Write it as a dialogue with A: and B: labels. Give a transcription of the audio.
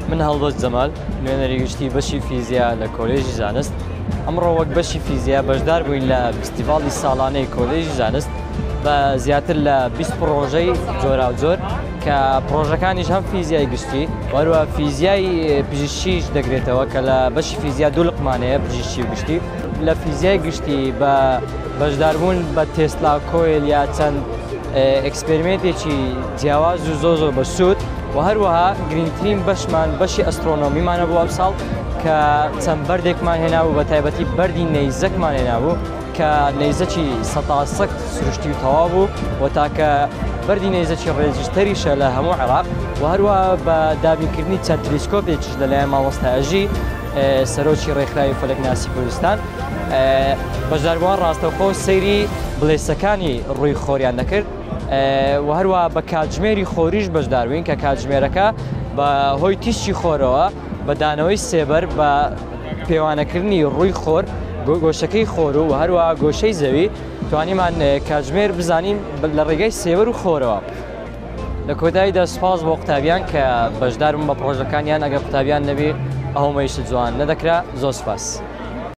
A: من هەڵبەست جەمال، نوێنەری گشتی بەشی فیزیا لە کۆلێژی زانست. ئەمڕۆ وەک بەشی فیزیا بەشدار بووین لە فیستیڤاڵی ساڵانەی کۆلێژی زانست بە زیاتر لە 20 پڕۆژەی جۆراوجۆر کە پڕۆژەکانیش هەم فیزیای گشتی و هەروە فیزیای پزیشکیش دەگرێتەوە کە لە بەشی فیزیا دوو لقمان هەیە پزیشکی و گشتی. لە فیزیای گشتی بە بەشداربوون بە Tesla coil یا چەند experiment ێکی جیاواز و زۆر زۆر بەسوود و هەروەها گرنگترین بەشمان بەشی ئەسترۆنۆمیمانە بۆ ئەمساڵ کە چەند بەردێکمان هێنابوو بە تایبەتی بەردی نەیزەکمان هێنابوو کە نەیزەکی سەتاسەک سروشتی و تەواو بوو و تاکە بەردی نەیزەکی ڕێجیستەریشە لە هەموو عێراق و هەروە بە دابینکردنی چەند تلیسکۆپێکیش لەلایەن مامۆستا ئەژی سەرۆکی ڕێکخراوی فەلەکناسی کوردستان بەشداربووان ڕاستەوخۆ سەیری بڵێسەکانی ڕووی خۆریان دەکرد و هەروە بە کاتژمێری خۆریش بەشداربووین کە کاتژمێرەکە بە هۆی تیشکی خۆرەوە بە دانەوەی سێبەر بە پێوانەکردنی ڕووی خۆر گۆشەکەی خۆر و هەروە گۆشەی زەوی توانیمان کاتژمێر بزانین لە ڕێگەی سێبەر و خۆرەوە. لە کۆتاییدا سوپاس بۆ قوتابیان کە بەشدار بوون بە پڕۆژەکانیان ئەگەر قوتابیان نەبی ئەو مەیشت جوان نەدەکرا زۆر سوپاس.